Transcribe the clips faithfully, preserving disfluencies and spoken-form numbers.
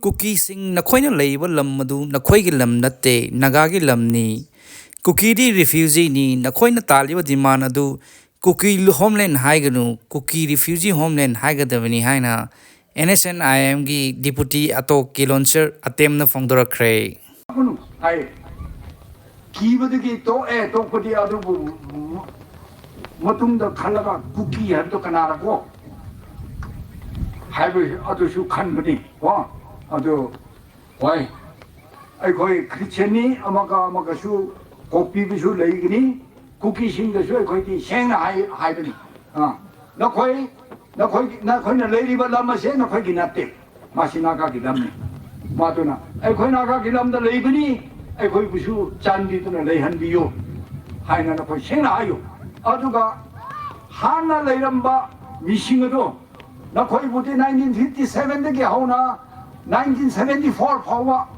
ꯀꯨꯀꯤꯁꯤꯡ, ꯅꯈꯣꯏꯅ ꯂꯩꯔꯤꯕ ꯂꯝ ꯑꯗꯨ ꯅꯈꯣꯏꯒꯤ ꯂꯝ ꯅꯠꯇꯦ, ꯅꯥꯒꯥꯒꯤ ꯂꯝꯅꯤ꯫ ꯀꯨꯀꯤꯗꯤ ꯔꯤꯐ꯭ꯌꯨꯖꯤꯅꯤ꯫ ꯅꯈꯣꯏꯅ ꯇꯥꯜꯂꯤꯕ ꯗꯤꯃꯥꯟ ꯑꯗꯨ ꯀꯨꯀꯤ ꯍꯣꯝꯂꯦꯟ ꯍꯥꯏꯒꯅꯨ, ꯀꯨꯀꯤ ꯔꯤꯐ꯭ꯌꯨꯖꯤ ꯍꯣꯝꯂꯦꯟ ꯍꯥꯏꯒꯗꯕꯅꯤ ꯍꯥꯏꯅ ꯑꯦꯟ ꯑꯦꯁ ꯑꯦꯟ ꯑꯥꯏ ꯑꯦꯝꯒꯤ ꯗꯤꯄꯨꯇꯤ ꯑꯇꯣ ꯀꯤꯂꯣꯟꯆꯔ ꯑꯇꯦꯝꯅ ꯐꯣꯡꯗꯣꯔꯛꯈ꯭ꯔꯦ꯫ ꯍꯥꯏ꯫ ꯀꯤꯕꯗꯒꯤ ꯇꯣꯛꯑꯦ, ꯇꯣꯛꯄꯗꯤ꯫ ꯑꯗꯨꯕꯨ ꯃꯇꯨꯡꯗ ꯈꯜꯂꯒ ꯀꯨꯀꯤ ꯍꯥꯏꯕꯗꯣ ꯀꯅꯥꯔꯀꯣ ꯍꯥꯏꯕ ꯑꯗꯨꯁꯨ ꯈꯟꯕꯅꯤ꯫ ꯀꯣ ꯑꯗꯨ ꯍꯣꯏ, ꯑꯩꯈꯣꯏ ꯈ꯭ꯔꯤꯁꯇꯤꯌꯥꯟꯅꯤ, ꯑꯃꯒ ꯑꯃꯒꯁꯨ ꯀꯣꯛꯄꯤꯕꯁꯨ ꯂꯩꯒꯅꯤ꯫ ꯀꯨꯀꯤꯁꯤꯡꯗꯁꯨ ꯑꯩꯈꯣꯏꯗꯤ ꯁꯦꯡꯅ ꯍꯥꯏ-, ꯍꯥꯏꯕꯅꯤ꯫ ꯑꯥ, ꯅꯈꯣꯏ, ꯅꯈꯣꯏ, ꯅꯈꯣꯏꯅ ꯂꯩꯔꯤꯕ ꯂꯝ ꯑꯁꯦ ꯅꯈꯣꯏꯒꯤ ꯅꯠꯇꯦ, ꯃꯁꯤ ꯅꯥꯒꯥꯒꯤ ꯂꯝꯅꯤ꯫ ꯃꯗꯨꯅ ꯑꯩꯈꯣꯏ ꯅꯥꯒꯥꯒꯤ ꯂꯝꯗ ꯂꯩꯕꯅꯤ, ꯑꯩꯈꯣꯏꯕꯨꯁꯨ ꯆꯥꯟꯕꯤꯗꯨꯅ ꯂꯩꯍꯟꯕꯤꯌꯨ ꯍꯥꯏꯅ ꯅꯈꯣꯏ ꯁꯦꯡꯅ ꯍꯥꯏꯌꯨ꯫ ꯑꯗꯨꯒ ꯍꯥꯟꯅ ꯂꯩꯔꯝꯕ ꯃꯤꯁꯤꯡ ꯑꯗꯨ, ꯅꯈꯣꯏꯕꯨꯗꯤ ꯅꯥꯏꯟꯇꯤꯟ ꯐꯤꯐꯇꯤ ꯁꯚꯦꯟꯗꯒꯤ ꯍꯧꯅ ꯅꯥꯏꯟꯇꯤꯟ ꯁꯚꯦꯟꯇꯤ ꯐꯣꯔ ꯐꯥꯎꯕ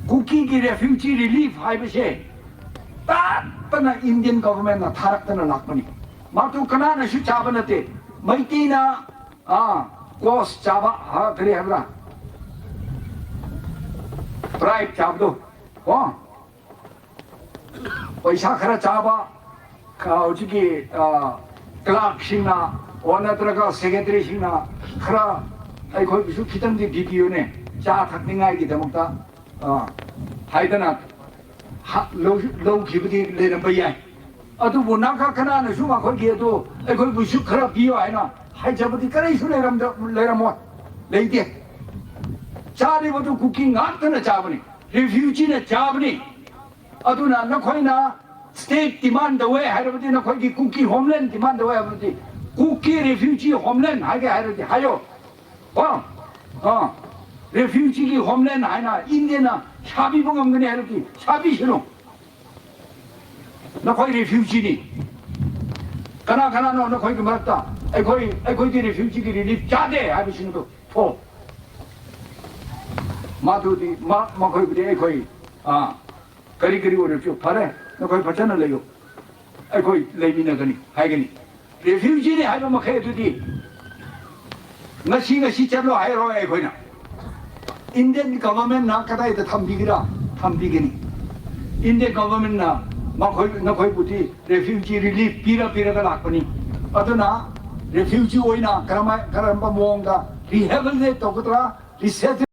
ꯀꯨꯀꯤꯒꯤ ꯔꯦꯐ꯭ꯌꯨꯖꯤ ꯔꯤꯂꯤꯐ ꯍꯥꯏꯕꯁꯦ ꯇꯠꯇꯅ ꯏꯟꯗꯤꯌꯟ ꯒꯚꯔꯟꯃꯦꯟꯠꯅ ꯊꯥꯔꯛꯇꯅ ꯂꯥꯛꯄꯅꯤ꯫ ꯃꯗꯨ ꯀꯅꯥꯅꯁꯨ ꯆꯥꯕ ꯅꯠꯇꯦ꯫ ꯃꯩꯇꯩꯅ, ꯑꯥ, ꯀꯣꯁ ꯆꯥꯕ, ꯍꯥ, ꯀꯔꯤ ꯍꯥꯏꯕ꯭ꯔꯥ? ꯇ꯭ꯔꯥꯏꯕ ꯆꯥꯕꯗꯣ, ꯀꯣ? ꯄꯩꯁꯥ ꯈꯔ ꯆꯥꯕ, ꯈ-, ꯍꯧꯖꯤꯛꯀꯤ, ꯑ, ꯀ꯭ꯂꯥꯔꯛꯁꯤꯡꯅ, ꯑꯣ, ꯅꯠꯇ꯭ꯔꯒ ꯁꯦꯀ꯭ꯔꯦꯇꯔꯤꯁꯤꯡꯅ ꯈꯔ ꯑꯩꯈꯣꯏꯕꯨꯁꯨ ꯈꯤꯇꯪꯗꯤ ꯄꯤꯕꯤꯌꯨꯅꯦ, ꯆꯥ ꯊꯛꯅꯤꯡꯉꯥꯏꯒꯤꯗꯃꯛꯇ, ꯑ, ꯍꯥꯏꯗꯅ ꯍ-, ꯂꯧ-, ꯂꯧꯈꯤꯕꯗꯤ ꯂꯩꯔꯝꯕ ꯌꯥꯏ꯫ ꯑꯗꯨꯕꯨ ꯅꯥꯒꯥ ꯀꯅꯥꯅꯁꯨ ꯃꯈꯣꯏꯒꯤ ꯑꯗꯨ ꯑꯩꯈꯣꯏꯕꯨꯁꯨ ꯈꯔ ꯄꯤꯌꯨ ꯍꯥꯏꯅ ꯍꯥꯏꯖꯕꯗꯤ ꯀꯔꯤꯁꯨ ꯂꯩꯔꯝꯗ-, ꯂꯩꯔꯝꯃꯣꯏ, ꯂꯩꯇꯦ꯫ ꯆꯥꯔꯤꯕꯗꯨ ꯀꯨꯀꯤ ꯉꯥꯛꯇꯅ ꯆꯥꯕꯅꯤ, ꯔꯤꯐ꯭ꯌꯨꯖꯤꯅ ꯆꯥꯕꯅꯤ꯫ ꯑꯗꯨꯅ ꯅꯈꯣꯏꯅ ꯁ꯭ꯇꯦꯠ ꯗꯤꯃꯥꯟ ꯇꯧꯋꯦ ꯍꯥꯏꯔꯕꯗꯤ, ꯅꯈꯣꯏꯒꯤ ꯀꯨꯀꯤ ꯍꯣꯝꯂꯦꯟ ꯗꯤꯃꯥꯟ ꯇꯧꯋꯦ ꯍꯥꯏꯔꯕꯗꯤ, ꯀꯨꯀꯤ ꯔꯤꯐ꯭ꯌꯨꯖꯤ ꯍꯣꯝꯂꯦꯟ ꯍꯥꯏꯒꯦ ꯍꯥꯏꯔꯗꯤ ꯍꯥꯏꯌꯣ꯫ ꯀꯣ? ꯑ, ꯔꯤꯐ꯭ꯌꯨꯖꯤꯒꯤ ꯍꯣꯝꯂꯦꯟ ꯍꯥꯏꯅ ꯏꯟꯗꯤꯌꯥꯅ ꯁꯥꯕꯤꯕ ꯉꯝꯒꯅꯤ ꯍꯥꯏꯔꯗꯤ ꯁꯥꯕꯤꯁꯅꯨ꯫ ꯅꯈꯣꯏ ꯔꯤꯐ꯭ꯌꯨꯖꯤꯅꯤ꯫ ꯀꯅꯥ ꯀꯅꯥꯅꯣ ꯅꯈꯣꯏꯒꯤ ꯃꯔꯛꯇ ꯑꯩꯈꯣꯏ, ꯑꯩꯈꯣꯏꯗꯤ ꯔꯤꯐ꯭ꯌꯨꯖꯤꯒꯤ ꯔꯤꯂꯤꯐ ꯆꯥꯗꯦ ꯍꯥꯏꯕꯁꯤꯡꯗꯨ ꯊꯣꯛꯑꯣ꯫ ꯃꯗꯨꯗꯤ ꯃ-, ꯃꯈꯣꯏꯕꯨꯗꯤ ꯑꯩꯈꯣꯏ, ꯑ, ꯀꯔꯤ ꯀꯔꯤ ꯑꯣꯏꯔꯁꯨ ꯐꯔꯦ, ꯅꯈꯣꯏ ꯐꯖꯅ ꯂꯩꯌꯨ, ꯑꯩꯈꯣꯏ ꯂꯩꯃꯤꯟꯅꯒꯅꯤ ꯍꯥꯏꯒꯅꯤ꯫ ꯔꯤꯐ꯭ꯌꯨꯖꯤꯅꯤ ꯍꯥꯏꯕ ꯃꯈꯩ ꯑꯗꯨꯗꯤ ꯉꯁꯤ, ꯉꯁꯤ ꯆꯠꯂꯣ ꯍꯥꯏꯔꯣꯏ ꯑꯩꯈꯣꯏꯅ꯫ Indian government ꯅ ꯀꯗꯥꯏꯗ ꯊꯝꯕꯤꯒꯦꯔꯥ? ꯊꯝꯕꯤꯒꯅꯤ꯫ Indian government ꯅ ꯃꯈꯣꯏ, ꯅꯈꯣꯏꯕꯨꯗꯤ refugee relief ꯄꯤꯔ ꯄꯤꯔꯒ ꯂꯥꯛꯄꯅꯤ꯫ ꯑꯗꯨꯅ refugee ꯑꯣꯏꯅ ꯀꯔꯝꯍꯥꯏ-, ꯀꯔꯝꯕ ꯃꯑꯣꯡꯗ rehabilitate ꯇꯧꯒꯗ꯭ꯔꯥ, resettle